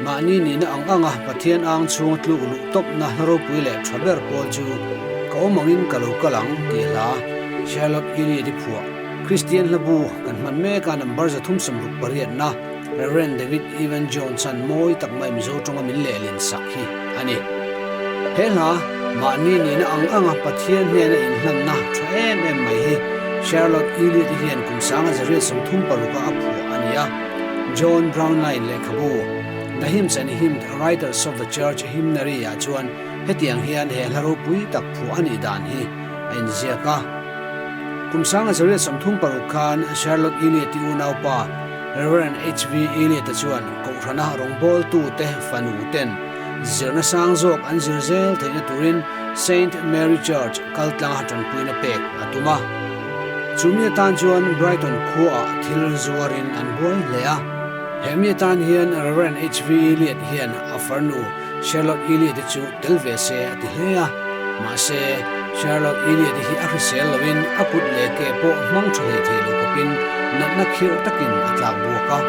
Mahni nihna ang anga Pathian ang chhunga tluk luh tawpna hla ropui leh tha ber pawl chu Ka awm angin ka lo kal ang tih hla Charlotte Elliott-i phuah Kristian hlabu kan hman mek a number 368na Rev. David Evan Jones-a'n mawi tak mai Mizo tawnga min lehlin sak hi a ni. He hla mahni nihna ang anga Pathian hnena inhlanna tha em em mai hi Charlotte Elliott-i hian kum sanga zariat 36 a a phuah a ni a. John Brownline lehkhabu The Hymns and Hymn Writers of the Church Hymnary ah chuan hetiang hian he hla ropui tak phuah a nih dan hi a inziak a. Kum sanga zariat 36 khan Charlotte Elliott-i unaupa Rev. HV Elliott-a chuan Kohhrana rawngbawltute fanu ten zirna sang zawk an zir zel theihna turin Saint Mary Church kaltlanga tanpuina pek a tum a. Chumi atan chuan Brighton khuaah thil zuarin an buai hle a. He mi atan hian Rev. HV Elliott hian a farnu Charlotte Elliott-i chu tel ve se a ti hle a. Mahse, Charlotte Elliott-i hi a hrisel loin a kut leh ke pawh hmang tha hlei thei lo khawpin natna khirh takin a tlak buak a.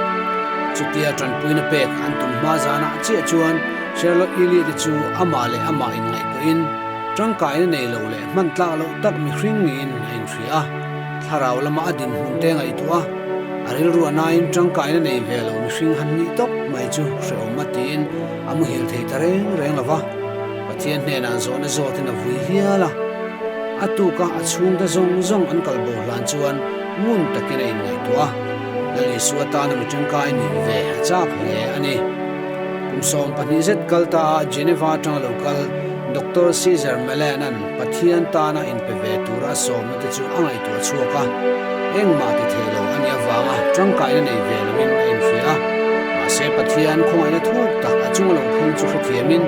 Chutia tanpuina pek an tum hma zanah chiah chuan Charlotte Elliott-i chu amah leh amah inngaihtuahin tangkaina nei lo leh hman tlak loh tak mihring niin a inhria a. Thlarau lama a dinhmun te ngaihtuah a, a rilru a nain tangkaina nei ve lo mihring han nih tawp mai chu hrehawm a tiin a muhil thei ta reng reng lo va. Pathian hnenah zawhna zawtin a vui hial a. A tuka a chhungte zawng zawng an kal bo hlan chuan ngun takin a inngaihtuah a. Lal Isua tana mi tangkai nih ve a chak hle a ni. Kum 12 zet kal ta a Geneva atanga lo kal Doctor Cesar Melanan Pathian tana inpe ve tura a sawmna te chu a ngaihtuah chhuak a. Engmah ti thei lo a nih avanga tangkaina nei ve loin a inhria a. Mahse Pathian khawngaihna thuk tak a chunga lo thleng chu hrethiamin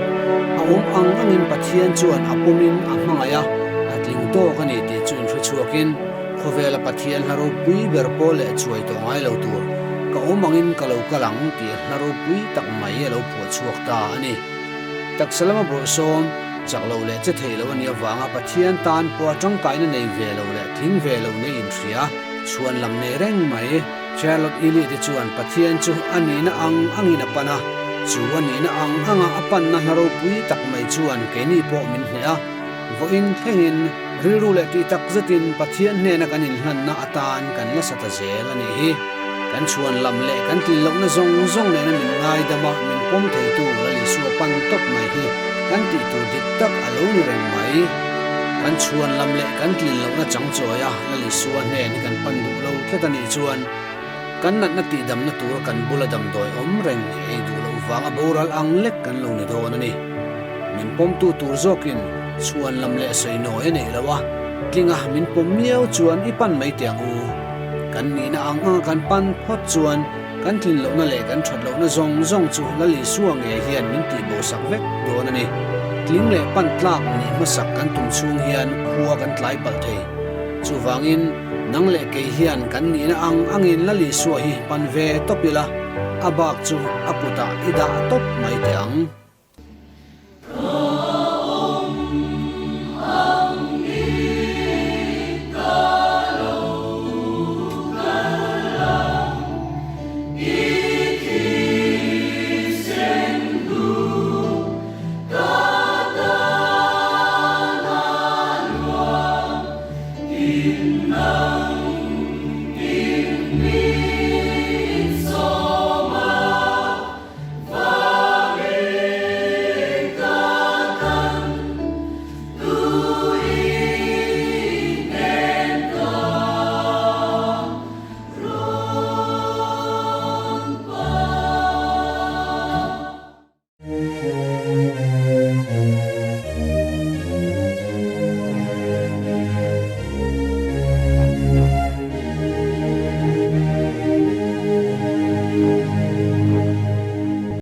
a awm ang angin Pathian chuan a pawmin a hmangaih a, a tling tawk a ni tih chu inhre chhuakin khawvela Pathian hla ropui ber pawh leh chuai tawh ngai lo tur ka awm angin ka lo kal ang tih hla ropui tak mai a lo phuah chhuak ta a ni. Taksa lama bawrhsawm chak lo leh che thei lo a nih avanga Pathian tan pawha tangkaina nei ve lo leh tling ve lo nei inhria chhuan lam nei reng mai. Charlotte Elliott te chuan Pathian chu a nihna ang angin a pan a, chu a nihna ang anga a panna hla ropui tak mai chuan keini pawh min hneh a. Vawiin thlengin rilru leh tih tak zetin Pathian hnena kan inhlanna atan kan la sa ta zel a nih hi. Kan chhuan lam leh kan tlin lohna zawng zawng nena min ngaidam a, min pawm theitu Lal Isua pan tawp mai hi kan tih tur dik tak a lo ni reng mai. Kan chhuan lam leh kan tlin lohna chang chawi a Lal Isua hnen hi kan pan duh lo tlat a nih chuan kan natna tihdamna tura kan bula damdawi awm reng ei duh loh vanga boral ang lek kan lo ni dawn a ni. Min pawmtu tur zawkin chhuan lam leh sawi nawi a neih lo a, tlinga min pawm miau chuan i pan mai teh ang u. Kan nihna ang anga kan pan phawt chuan kan tlin lohna leh kan that lohna zawng zawng chu Lal Isua ngei hian min tihbosak vek dawn a ni. Tling leh pan tlak nih hmasak kan tum chhung hian khua kan tlai palh thei. Chuvangin, nang leh kei hian kan nihna ang angin Lal Isua hi pan ve tawp ila, a bak chu a kutah i dah tawp mai teh ang.